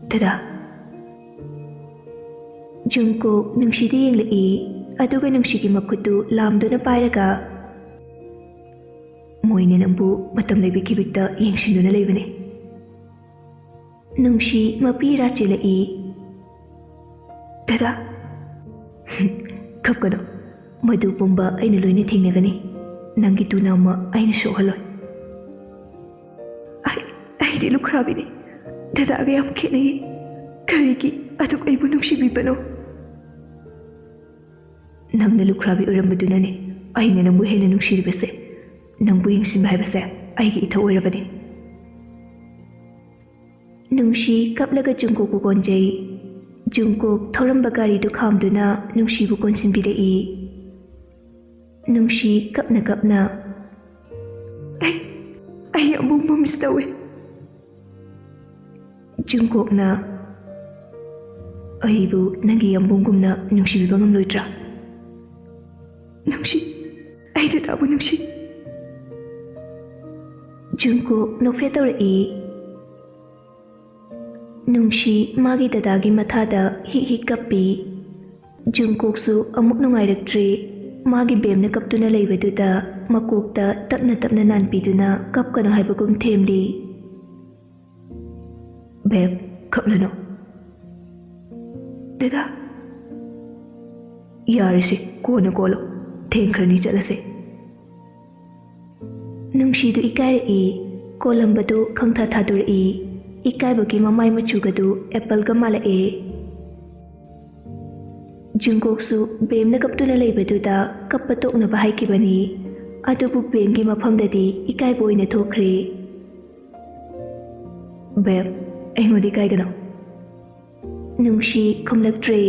ꯗꯗꯥ꯫" ꯖꯨꯡꯀꯨꯛ ꯅꯨꯡꯁꯤꯗ ꯌꯦꯡꯂꯛꯏ, ꯑꯗꯨꯒ ꯅꯨꯡꯁꯤꯒꯤ ꯃꯈꯨꯠꯇꯨ ꯂꯥꯝꯗꯨꯅ ꯄꯥꯏꯔꯒ, "ꯃꯣꯏꯅ ꯅꯪꯕꯨ ꯃꯇꯝ ꯂꯩꯕ ꯈꯤꯕꯤꯛꯇ ꯌꯦꯡꯁꯤꯟꯗꯨꯅ ꯂꯩꯕꯅꯤ꯫ ꯅꯨꯡꯁꯤ ꯃꯄꯤ ꯏꯔꯥ ꯆꯦꯜꯂꯛꯏ꯫ "ꯗꯗꯥ!" "ꯀꯞꯀꯅꯨ, ꯃꯗꯨ ꯄꯨꯝꯕ ꯑꯩꯅ ꯂꯣꯏꯅ ꯊꯦꯡꯅꯒꯅꯤ꯫ ꯅꯪꯒꯤ ꯇꯨꯅꯥ ꯑꯃ ꯑꯩꯅ ꯁꯣꯛꯍꯜꯂꯣꯏ꯫" "ꯑꯩ, ꯑꯩꯗꯤ ꯂꯨꯈ꯭ꯔꯥꯕꯤꯅꯤ꯫ ꯗꯗꯥꯒ ꯌꯥꯝ ꯈꯦꯠꯅꯩ꯫ ꯀꯔꯤꯒꯤ ꯑꯗꯨꯛ ꯑꯩꯕꯨ ꯅꯨꯡꯁꯤꯕꯤꯕꯅꯣ?" "ꯅꯪꯅ ꯂꯨꯈ꯭ꯔꯥꯕꯤ ꯑꯣꯏꯔꯝꯕꯗꯨꯅꯅꯦ ꯑꯩꯅ ꯅꯪꯕꯨ ꯍꯦꯟꯅ ꯅꯨꯡꯁꯤꯔꯤꯕꯁꯦ꯫ ꯅꯪꯕꯨ ꯌꯦꯡꯁꯤꯟꯕ ꯍꯥꯏꯕꯁꯦ ꯑꯩꯒꯤ ꯏꯊꯧ ꯑꯣꯏꯔꯕꯅꯤ꯫" ꯅꯨꯡꯁꯤ ꯀꯞꯂꯒ ꯖꯨꯡꯀꯨꯛꯄꯨ ꯀꯣꯟꯖꯩ꯫ ꯖꯨꯡꯀꯨꯛ ꯊꯧꯔꯝꯕ ꯒꯥꯔꯤꯗꯨ ꯈꯥꯝꯗꯨꯅ ꯅꯨꯡꯁꯤꯕꯨ ꯀꯣꯟꯁꯤꯟꯕꯤꯔꯛꯏ꯫ ꯅꯨꯡꯁꯤ ꯀꯞꯅ ꯀꯞꯅ, "ꯑꯩ, ꯑꯩ ꯑꯃꯨꯛ ꯃꯤꯁ ꯇꯧꯋꯦ꯫" ꯖꯨꯡꯀꯨꯛꯅ, "ꯑꯩꯕꯨ ꯅꯪꯒꯤ ꯌꯥꯝꯕꯨꯡꯒꯨꯝꯅ ꯅꯨꯡꯁꯤꯕꯤꯕ ꯉꯝꯂꯣꯏꯗ꯭ꯔꯥ?" "ꯅꯨꯡꯁꯤ, ꯑꯩ ꯗꯗꯥꯕꯨ ꯅꯨꯡꯁꯤ꯫" ꯖꯨꯡꯀꯨꯛ ꯅꯣꯛꯐꯦꯠ ꯇꯧꯔꯛꯏ꯫ ꯅꯨꯡꯁꯤ ꯃꯥꯒꯤ ꯗꯗꯥꯒꯤ ꯃꯊꯥꯗ ꯍꯤꯛ ꯍꯤꯛ ꯀꯞꯄꯤ꯫ ꯖꯨꯡꯀꯨꯛꯁꯨ ꯑꯃꯨꯛ ꯅꯨꯡꯉꯥꯏꯔꯛꯇ꯭ꯔꯦ꯫ ꯃꯥꯒꯤ ꯕꯦꯝꯅ ꯀꯞꯇꯨꯅ ꯂꯩꯕꯗꯨꯗ ꯃꯀꯣꯛꯇ ꯇꯞꯅ ꯇꯞꯅ ꯅꯥꯟꯕꯤꯗꯨꯅ ꯀꯞꯀꯅꯨ ꯍꯥꯏꯕꯒꯨꯝ ꯊꯦꯝꯂꯤ꯫ "ꯕꯦꯝ, ꯀꯞꯂꯅꯨ꯫" "ꯗꯗꯥ!" "ꯌꯥꯔꯦꯁꯦ, ꯀꯣꯟꯅ ꯀꯣꯜꯂꯣ꯫ ꯊꯦꯡꯈ꯭ꯔꯅꯤ, ꯆꯠꯂꯁꯦ꯫" ꯅꯨꯡꯁꯤꯗꯨ ꯏꯀꯥꯏꯔꯛꯏ꯫ ꯀꯣꯜꯂꯝꯕꯗꯨ ꯈꯪꯊꯥ ꯊꯥꯗꯣꯔꯛꯏ꯫ ꯏꯀꯥꯏꯕꯒꯤ ꯃꯃꯥꯏ ꯃꯆꯨꯒꯗꯨ ꯑꯦꯄꯜꯒ ꯃꯥꯜꯂꯛꯑꯦ꯫ ꯖꯨꯡꯀꯨꯛꯁꯨ ꯕꯦꯝꯅ ꯀꯞꯇꯨꯅ ꯂꯩꯕꯗꯨꯗ ꯀꯞꯄ ꯇꯣꯛꯅꯕ ꯍꯥꯏꯈꯤꯕꯅꯤ꯫ ꯑꯗꯨꯕꯨ ꯕꯦꯝꯒꯤ ꯃꯐꯝꯗꯗꯤ ꯏꯀꯥꯏꯕ ꯑꯣꯏꯅ ꯊꯣꯛꯈ꯭ꯔꯦ꯫ "ꯕꯦꯝ, ꯑꯩꯉꯣꯟꯗ ꯏꯀꯥꯏꯒꯅꯨ꯫" ꯅꯨꯡꯁꯤ ꯈꯨꯝꯂꯛꯇ꯭ꯔꯦ꯫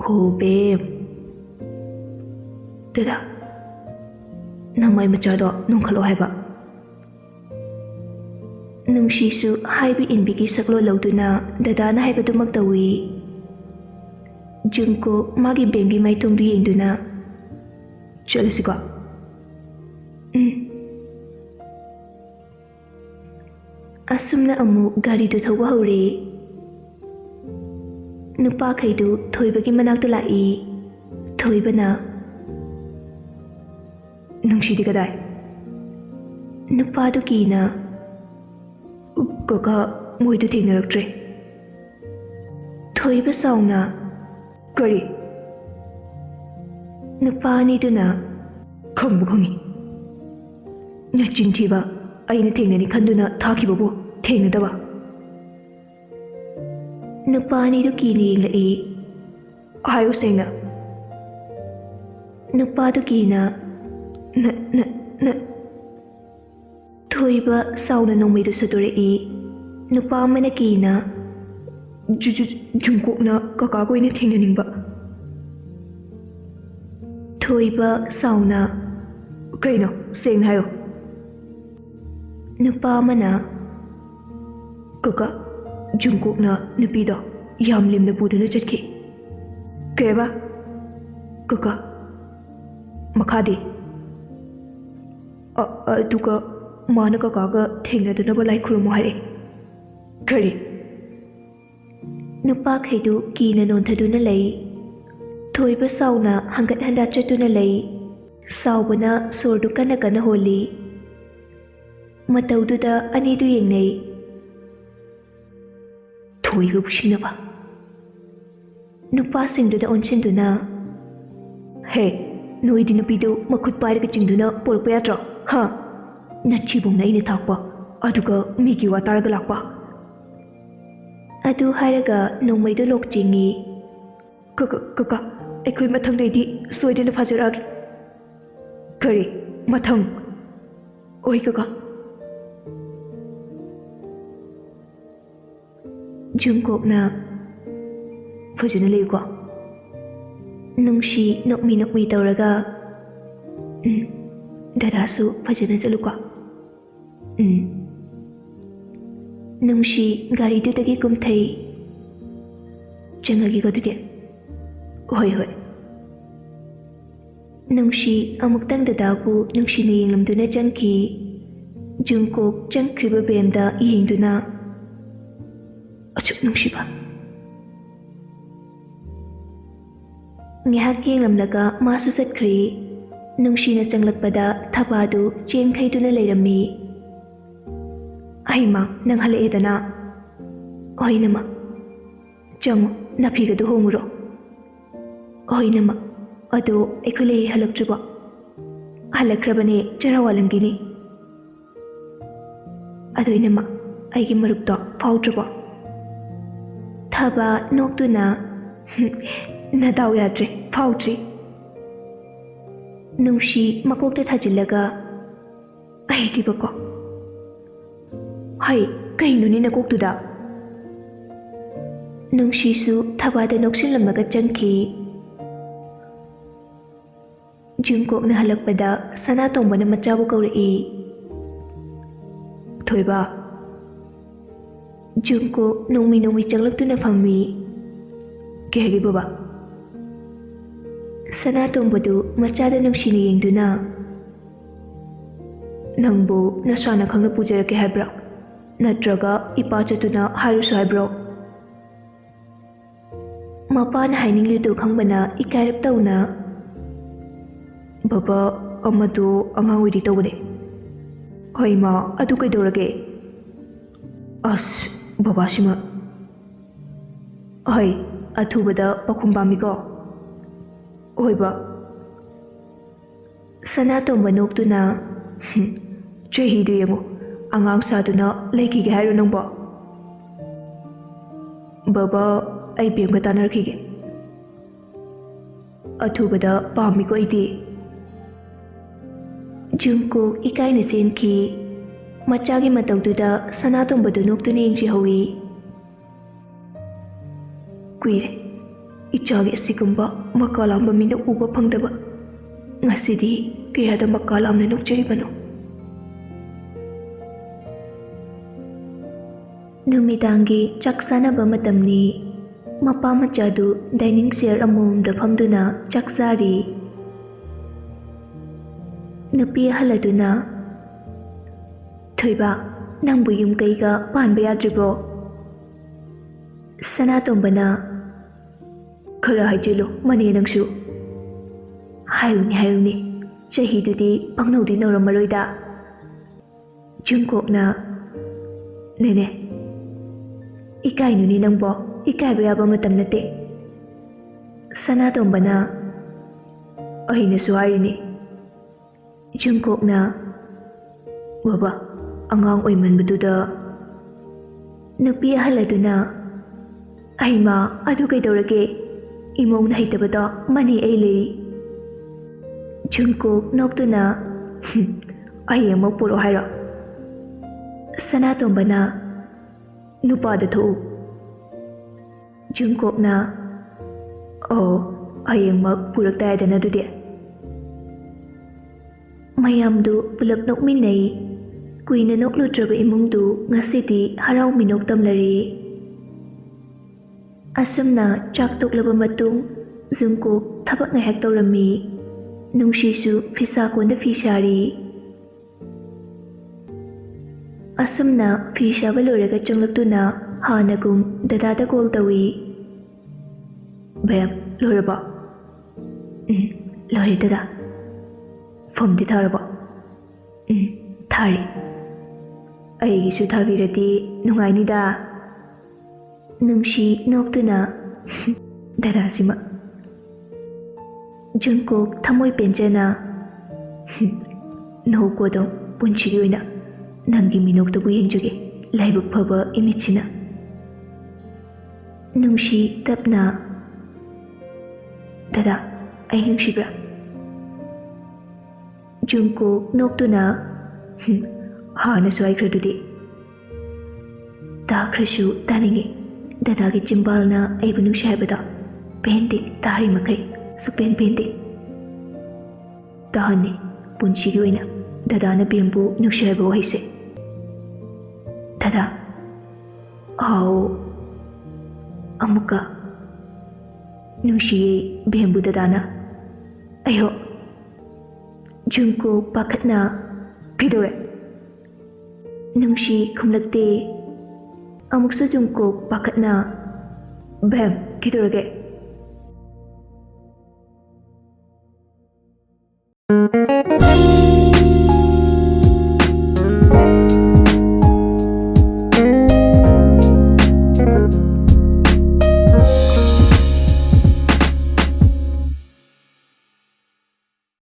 "ꯍꯣ ꯕꯦꯝ꯫" "ꯗꯗꯥ, ꯅꯃꯥꯏ ꯃꯆꯥꯗꯣ ꯅꯣꯡꯈꯠꯂꯣ ꯍꯥꯏꯕ꯫" ꯅꯨꯡꯁꯤꯁꯨ ꯍꯥꯏꯕ ꯏꯟꯕꯤꯒꯤ ꯁꯛꯂꯣꯟ ꯂꯧꯗꯨꯅ ꯗꯗꯥꯅ ꯍꯥꯏꯕꯗꯨꯃꯛ ꯇꯧꯏ꯫ ꯖꯨꯡꯀꯨꯛ ꯃꯥꯒꯤ ꯕꯦꯝꯒꯤ ꯃꯥꯏꯊꯣꯡꯗꯨ ꯌꯦꯡꯗꯨꯅ, "ꯆꯠꯂꯁꯤꯀꯣ?" "ꯎꯝ꯫" ꯑꯁꯨꯝꯅ ꯑꯃꯨꯛ ꯒꯥꯔꯤꯗꯨ ꯊꯧꯕ ꯍꯧꯔꯦ꯫ ꯅꯨꯄꯥꯈꯩꯗꯨ ꯊꯣꯏꯕꯒꯤ ꯃꯅꯥꯛꯇ ꯂꯥꯛꯏ꯫ ꯊꯣꯏꯕꯅ, "ꯅꯨꯡꯁꯤꯗꯤ ꯀꯗꯥꯏ?" ꯅꯨꯄꯥꯗꯨ ꯀꯤꯅ, "ꯀꯀꯥ, ꯃꯣꯏꯗꯨ ꯊꯦꯡꯅꯔꯛꯇ꯭ꯔꯦ꯫" ꯊꯣꯏꯕ ꯁꯥꯎꯅ, "ꯀꯔꯤ?" ꯅꯨꯄꯥ ꯑꯅꯤꯗꯨꯅ, "ꯈꯪꯕꯨ ꯈꯪꯉꯤ꯫ ꯅꯆꯤꯟ ꯊꯤꯕ, ꯑꯩꯅ ꯊꯦꯡꯅꯅꯤ ꯈꯟꯗꯨꯅ ꯊꯥꯈꯤꯕꯕꯨ ꯊꯦꯡꯅꯗꯕ?" ꯅꯨꯄꯥ ꯑꯅꯤꯗꯨ ꯀꯤꯅ ꯌꯦꯡꯂꯛꯏ꯫ "ꯍꯥꯏꯌꯨ ꯁꯦꯡꯅ꯫" ꯅꯨꯄꯥꯗꯨ ꯀꯤꯅ, "ꯅ, ꯅ, ꯅ꯫" ꯊꯣꯏꯕ ꯁꯥꯎꯅ ꯅꯣꯡꯃꯩꯗꯨ ꯁꯠꯇꯣꯔꯛꯏ꯫ ꯅꯨꯄꯥ ꯑꯃꯅ ꯀꯤꯅ, "ꯖꯨ-, ꯖꯨ-, ꯖꯨꯡꯀꯣꯛꯅ ꯀꯀꯥꯒ ꯑꯣꯏꯅ ꯊꯦꯡꯅꯅꯤꯡꯕ꯫" ꯊꯣꯏꯕ ꯁꯥꯎꯅ, "ꯀꯩꯅꯣ? ꯁꯦꯡꯅ ꯍꯥꯏꯌꯣ꯫" ꯅꯨꯄꯥ ꯑꯃꯅ, "ꯀꯀꯥ, ꯖꯨꯡꯀꯣꯛꯅ ꯅꯨꯄꯤꯗꯣ ꯌꯥꯝ ꯂꯦꯝꯅ ꯄꯨꯗꯨꯅ ꯆꯠꯈꯤ꯫" "ꯀꯩꯕ?" "ꯀꯀꯥ, ꯃꯈꯥꯗꯤ?" "ꯑ-, ꯑꯗꯨꯒ ꯃꯥꯅ ꯀꯀꯥꯒ ꯊꯦꯡꯅꯗꯅꯕ ꯂꯥꯏ ꯈꯨꯔꯨꯝꯃꯨ ꯍꯥꯏꯔꯛꯏ꯫" "ꯀꯔꯤ?" ꯅꯨꯄꯥꯈꯩꯗꯨ ꯀꯤꯅ ꯅꯣꯟꯊꯗꯨꯅ ꯂꯩ꯫ ꯊꯣꯏꯕ ꯁꯥꯎꯅ ꯍꯪꯒꯠ ꯍꯟꯗ ꯆꯠꯇꯨꯅ ꯂꯩ꯫ ꯁꯥꯎꯕꯅ ꯁꯣꯔꯗꯨ ꯀꯟꯅ ꯀꯟꯅ ꯍꯣꯜꯂꯤ꯫ ꯃꯇꯧꯗꯨꯗ ꯑꯅꯤꯗꯨ ꯌꯦꯡꯅꯩ꯫ ꯊꯣꯏꯕꯕꯨ ꯁꯤꯟꯅꯕ꯫ ꯅꯨꯄꯥꯁꯤꯡꯗꯨꯗ ꯑꯣꯟꯁꯤꯟꯗꯨꯅ, "ꯍꯦ, ꯅꯣꯏꯗꯤ ꯅꯨꯄꯤꯗꯨ ꯃꯈꯨꯠ ꯄꯥꯏꯔꯒ ꯆꯤꯡꯗꯨꯅ ꯄꯣꯔꯛꯄ ꯌꯥꯗ꯭ꯔꯣ? ꯍꯥ? ꯅꯊꯤꯕꯣꯡꯅ ꯑꯩꯅ ꯊꯥꯛꯄ, ꯑꯗꯨꯒ ꯃꯤꯒꯤ ꯋꯥ ꯇꯥꯔꯒ ꯂꯥꯛꯄ?" ꯑꯗꯨ ꯍꯥꯏꯔꯒ ꯅꯣꯡꯃꯩꯗꯨ ꯂꯣꯛ ꯆꯤꯡꯉꯤ꯫ "ꯀ-, ꯀ-, ꯀꯀꯥ, ꯑꯩꯈꯣꯏ ꯃꯊꯪꯗꯩꯗꯤ ꯁꯣꯏꯗꯅ ꯐꯥꯖꯔꯛꯑꯒꯦ꯫" "ꯀꯔꯤ? ꯃꯊꯪ?" "ꯑꯣꯏ, ꯀꯀꯥ꯫" ꯖꯨꯡꯀꯣꯛꯅ, "ꯐꯖꯅ ꯂꯩꯌꯨꯀꯣ꯫" ꯅꯨꯡꯁꯤ ꯅꯣꯛꯃꯤ ꯅꯣꯛꯃꯤ ꯇꯧꯔꯒ, "ꯎꯝ, ꯗꯗꯥꯁꯨ ꯐꯖꯅ ꯆꯠꯂꯨꯀꯣ꯫" "ꯎꯝ꯫" ꯅꯨꯡꯁꯤ ꯒꯥꯔꯤꯗꯨꯗꯒꯤ ꯀꯨꯝꯊꯩ꯫ "ꯆꯪꯉꯒꯦꯀꯣ ꯑꯗꯨꯗꯤ꯫" "ꯍꯣꯏ, ꯍꯣꯏ꯫" ꯅꯨꯡꯁꯤ ꯑꯃꯨꯛꯇꯪ ꯗꯗꯥꯕꯨ ꯅꯨꯡꯁꯤꯅ ꯌꯦꯡꯂꯝꯗꯨꯅ ꯆꯪꯈꯤ꯫ ꯖꯨꯡꯀꯣꯛ ꯆꯪꯈ꯭ꯔꯤꯕ ꯕꯦꯝꯗ ꯌꯦꯡꯗꯨꯅ, "ꯑꯁꯨꯛ ꯅꯨꯡꯁꯤꯕ?" ꯉꯥꯏꯍꯥꯛ ꯌꯦꯡꯂꯝꯂꯒ ꯃꯥꯁꯨ ꯆꯠꯈ꯭ꯔꯦ꯫ ꯅꯨꯡꯁꯤꯅ ꯆꯪꯂꯛꯄꯗ ꯊꯕꯥꯗꯨ ꯆꯦꯟꯈꯩꯗꯨꯅ ꯂꯩꯔꯝꯃꯤ꯫ "ꯑꯩꯃ, ꯅꯪ ꯍꯜꯂꯛꯑꯦꯗꯅ?" "ꯍꯣꯏ ꯏꯅꯝꯃ꯫ ꯆꯪꯉꯣ, ꯅꯥꯐꯤꯒꯗꯨ ꯍꯣꯡꯉꯨꯔꯣ꯫" "ꯍꯣꯏ ꯏꯅꯝꯃ꯫ ꯑꯗꯣ ꯑꯩꯈꯣꯏ ꯂꯩ ꯍꯜꯂꯛꯇ꯭ꯔꯤꯕꯣ?" "ꯍꯜꯂꯛꯈ꯭ꯔꯕꯅꯦ, ꯆꯔꯥ ꯋꯥꯜꯂꯝꯒꯤꯅꯤ꯫" "ꯑꯗꯣ ꯏꯅꯝꯃ, ꯑꯩꯒꯤ ꯃꯔꯨꯞꯇꯣ ꯐꯥꯎꯗ꯭ꯔꯕꯣ?" ꯊꯕꯥ ꯅꯣꯛꯇꯨꯅ, "ꯅꯗꯥꯎ ꯌꯥꯗ꯭ꯔꯦ, ꯐꯥꯎꯗ꯭ꯔꯤ꯫" ꯅꯨꯡꯁꯤ ꯃꯀꯣꯛꯇ ꯊꯥꯖꯤꯜꯂꯒ, "ꯑꯩꯗꯤꯕꯀꯣ꯫" "ꯍꯩ, ꯀꯩꯅꯣꯅꯦ ꯅꯀꯣꯛꯇꯨꯗ?" ꯅꯨꯡꯁꯤꯁꯨ ꯊꯕꯥꯗ ꯅꯣꯛꯁꯤꯜꯂꯝꯃꯒ ꯆꯪꯈꯤ꯫ ꯖꯨꯡꯀꯣꯛꯅ ꯍꯜꯂꯛꯄꯗ ꯁꯅꯥꯇꯣꯝꯕꯅ ꯃꯆꯥꯕꯨ ꯀꯧꯔꯛꯏ꯫ "ꯊꯣꯏꯕ꯫" ꯖꯨꯡꯀꯣꯛ ꯅꯣꯡꯃꯤ ꯅꯣꯡꯃꯤ ꯆꯪꯂꯛꯇꯨꯅ ꯐꯝꯃꯤ꯫ "ꯀꯩ ꯍꯥꯏꯒꯦ ꯕꯕꯥ?" ꯁꯅꯥꯇꯣꯝꯕꯗꯨ ꯃꯆꯥꯗ ꯅꯨꯡꯁꯤꯅ ꯌꯦꯡꯗꯨꯅ, "ꯅꯪꯕꯨ ꯅꯁꯥꯅ ꯈꯪꯅ ꯄꯨꯖꯔꯛꯀꯦ ꯍꯥꯏꯕ꯭ꯔꯥ? ꯅꯠꯇ꯭ꯔꯒ ꯏꯄꯥ ꯆꯠꯇꯨꯅ ꯍꯥꯏꯔꯨꯁꯨ ꯍꯥꯏꯕ꯭ꯔꯣ?" ꯃꯄꯥꯅ ꯍꯥꯏꯅꯤꯡꯂꯤꯗꯨ ꯈꯪꯕꯅ ꯏꯀꯥꯏꯔꯞ ꯇꯧꯅ, "ꯕꯕꯥ, ꯑꯃꯗꯣ ꯑꯉꯥꯡ ꯑꯣꯏꯔꯤ ꯇꯧꯕꯅꯦ꯫" "ꯍꯣꯏ ꯏꯃꯥ, ꯑꯗꯨ ꯀꯩꯗꯧꯔꯒꯦ?" "ꯑꯁ, ꯕꯕꯥꯁꯤꯃ꯫ ꯍꯣꯏ, ꯑꯊꯨꯕꯗ ꯄꯥꯎꯈꯨꯝ ꯄꯥꯝꯃꯤꯀꯣ?" "ꯍꯣꯏ ꯕꯥ꯫" ꯁꯅꯥꯇꯣꯝꯕ ꯅꯣꯛꯇꯨꯅ, "ꯍꯨꯝ, ꯆꯍꯤꯗꯨ ꯌꯦꯡꯉꯨ, ꯑꯉꯥꯡ ꯁꯥꯗꯨꯅ ꯂꯩꯈꯤꯒꯦ ꯍꯥꯏꯔꯣ ꯅꯪꯕꯣ?" "ꯕꯕꯥ, ꯑꯩ ꯕꯦꯝꯒ ꯇꯥꯟꯅꯔꯛꯈꯤꯒꯦ꯫ ꯑꯊꯨꯕꯗ ꯄꯥꯝꯃꯤꯀꯣ ꯑꯩꯗꯤ꯫" ꯖꯨꯡꯀꯨꯛ ꯏꯀꯥꯏꯅ ꯆꯦꯟꯈꯤ꯫ ꯃꯆꯥꯒꯤ ꯃꯇꯧꯗꯨꯗ ꯁꯅꯥꯇꯣꯝꯕꯗꯨ ꯅꯣꯛꯇꯨꯅ ꯌꯦꯡꯖꯍꯧꯏ꯫ ꯀꯨꯏꯔꯦ ꯏꯆꯥꯒꯤ ꯑꯁꯤꯒꯨꯝꯕ ꯃꯀꯥ ꯂꯥꯝꯕ ꯃꯤꯅ ꯎꯕ ꯐꯪꯗꯕ꯫ ꯉꯁꯤꯗꯤ ꯀꯌꯥꯗ ꯃꯀꯥ ꯂꯥꯝꯅ ꯅꯣꯛꯆꯔꯤꯕꯅꯣ꯫ ꯅꯨꯃꯤꯗꯥꯡꯒꯤ ꯆꯥꯛ ꯆꯥꯅꯕ ꯃꯇꯝꯅꯤ꯫ ꯃꯄꯥ ꯃꯆꯥꯗꯨ dining chair ꯑꯃꯃꯝꯗ ꯐꯝꯗꯨꯅ ꯆꯥꯛ ꯆꯥꯔꯤ꯫ ꯅꯨꯄꯤ ꯑꯍꯜ ꯑꯗꯨꯅ, "ꯊꯣꯏꯕ, ꯅꯪꯕꯨ ꯌꯨꯝ ꯀꯩꯒ ꯄꯥꯟꯕ ꯌꯥꯗ꯭ꯔꯤꯕ꯭ꯔꯣ?" ꯁꯅꯥꯇꯣꯝꯕꯅ, ꯈꯔ ꯍꯥꯏꯖꯤꯜꯂꯨ, ꯃꯅꯦ ꯅꯪꯁꯨ꯫ ꯍꯥꯏꯌꯨꯅꯦ, ꯍꯥꯏꯌꯨꯅꯦ, ꯆꯍꯤꯗꯨꯗꯤ ꯄꯪꯅꯧꯗꯤ ꯅꯧꯔꯝꯃꯔꯣꯏꯗ꯫ ꯖꯨꯡꯀꯣꯛꯅ, "ꯅꯦꯅꯦ, ꯏꯀꯥꯏꯅꯨꯅꯦ ꯅꯪꯕꯣ, ꯏꯀꯥꯏꯕ ꯌꯥꯕ ꯃꯇꯝ ꯅꯠꯇꯦ꯫" ꯁꯅꯥꯇꯣꯝꯕꯅ, "ꯑꯩꯅꯁꯨ ꯍꯥꯏꯔꯤꯅꯤ꯫" ꯖꯨꯡꯀꯣꯛꯅ, "ꯕꯕꯥ, ꯑꯉꯥꯡ ꯑꯣꯏꯃꯟꯕꯗꯨꯗ꯫" ꯅꯨꯄꯤ ꯑꯍꯜ ꯑꯗꯨꯅ, "ꯍꯩꯃꯥ, ꯑꯗꯨ ꯀꯩꯗꯧꯔꯒꯦ? ꯏꯃꯧꯅ ꯍꯩꯇꯕꯗꯣ ꯃꯅꯦ ꯑꯩ ꯂꯩꯔꯤ꯫" ꯖꯨꯡꯀꯣꯛ ꯅꯣꯛꯇꯨꯅ, "ꯍꯨꯝ, ꯍꯌꯦꯡꯃꯛ ꯄꯨꯔꯛꯑꯣ ꯍꯥꯏꯔꯣ?" ꯁꯅꯥꯇꯣꯝꯕꯅ, "ꯅꯨꯄꯥꯗ ꯊꯣꯛꯎ꯫" ꯖꯨꯡꯀꯣꯛꯅ, "ꯑꯣ, ꯍꯌꯦꯡꯃꯛ ꯄꯨꯔꯛꯇ ꯌꯥꯗꯅ ꯑꯗꯨꯗꯤ꯫" ꯃꯌꯥꯝꯗꯨ ꯄꯨꯂꯞ ꯅꯣꯛꯃꯤꯟꯅꯩ꯫ ꯀꯨꯏꯅ ꯅꯣꯛꯂꯨꯗ꯭ꯔꯕ ꯏꯃꯨꯡꯗꯨ ꯉꯁꯤꯗꯤ ꯍꯔꯥꯎ ꯃꯤꯅꯣꯛ ꯇꯝꯂꯔꯦ꯫ ꯑꯁꯨꯝꯅ ꯆꯥꯛ ꯇꯣꯛꯂꯕ ꯃꯇꯨꯡ ꯖꯨꯡꯀꯣꯛ ꯊꯕꯛ ꯉꯥꯏꯍꯥꯛ ꯇꯧꯔꯝꯃꯤ꯫ ꯅꯨꯡꯁꯤꯁꯨ ꯐꯤꯁꯥ ꯀꯣꯟꯗ ꯐꯤ ꯁꯥꯔꯤ꯫ ꯑꯁꯨꯝꯅ ꯐꯤ ꯁꯥꯕ ꯂꯣꯏꯔꯒ ꯆꯪꯂꯛꯇꯨꯅ ꯍꯥꯟꯅꯒꯨꯝ ꯗꯗꯥꯗ ꯀꯣꯜ ꯇꯧꯏ꯫ "ꯕꯦꯝ, ꯂꯣꯏꯔꯕꯣ?" "ꯎꯝ, ꯂꯣꯏꯔꯦ ꯗꯗꯥ꯫" "ꯐꯣꯝꯗꯤ ꯊꯥꯔꯕꯣ?" "ꯎꯝ, ꯊꯥꯔꯦ꯫" "ꯑꯩꯒꯤꯁꯨ ꯊꯥꯕꯤꯔꯗꯤ ꯅꯨꯡꯉꯥꯏꯅꯤꯗ꯫" ꯅꯨꯡꯁꯤ ꯅꯣꯛꯇꯨꯅ, "ꯗꯗꯥꯁꯤꯃ꯫" ꯖꯨꯡꯀꯣꯛ ꯊꯃꯣꯏ ꯄꯦꯟꯖꯅ, "ꯅꯣꯛꯀꯣ ꯑꯗꯨꯝ, ꯄꯨꯟꯁꯤꯒꯤ ꯑꯣꯏꯅ ꯅꯪꯒꯤ ꯃꯤꯅꯣꯛꯇꯕꯨ ꯌꯦꯡꯖꯒꯦ, ꯂꯥꯏꯕꯛ ꯐꯕ ꯏꯃꯤꯠꯁꯤꯅ꯫" ꯅꯨꯡꯁꯤ ꯇꯞꯅ, "ꯗꯗꯥ, ꯑꯩ ꯅꯨꯡꯁꯤꯕ꯭ꯔꯥ?" ꯖꯨꯡꯀꯣꯛ ꯅꯣꯛꯇꯨꯅ, "ꯍꯨꯝ, ꯍꯥꯟꯅꯁꯨ ꯍꯥꯏꯈ꯭ꯔꯗꯨꯗꯤ꯫" ꯇꯥꯈ꯭ꯔꯁꯨ ꯇꯥꯅꯤꯡꯉꯤ꯫ ꯗꯗꯥꯒꯤ ꯆꯤꯝꯕꯥꯜꯅ ꯑꯩꯕꯨ ꯅꯨꯡꯁꯤ ꯍꯥꯏꯕꯗꯣ ꯄꯦꯟꯗꯦ, ꯇꯥꯔꯤ ꯃꯈꯩ ꯁꯨꯛꯄꯦꯟ ꯄꯦꯟꯗꯦ꯫ ꯇꯥꯍꯟꯅꯤ, ꯄꯨꯟꯁꯤꯒꯤ ꯑꯣꯏꯅ ꯗꯗꯥꯅ ꯕꯦꯝꯕꯨ ꯅꯨꯡꯁꯤ ꯍꯥꯏꯕ ꯋꯥꯍꯩꯁꯦ꯫ ꯗꯗꯥ꯫ ꯑꯥꯎ꯫ ꯑꯃꯨꯛꯀ꯫ ꯅꯨꯡꯁꯤꯌꯦ ꯕꯦꯝꯕꯨ ꯗꯗꯥꯅ꯫ ꯑꯩꯍꯣ꯫ ꯖꯨꯡꯀꯣꯛ ꯄꯥꯈꯠꯅ, "ꯀꯩꯗꯧꯔꯦ?" ꯅꯨꯡꯁꯤ ꯈꯨꯝꯂꯛꯇꯦ꯫ ꯑꯃꯨꯛꯁꯨ ꯖꯨꯡꯀꯣꯛ ꯄꯥꯈꯠꯅ, "ꯕꯦꯝ, ꯀꯩꯗꯧꯔꯒꯦ?"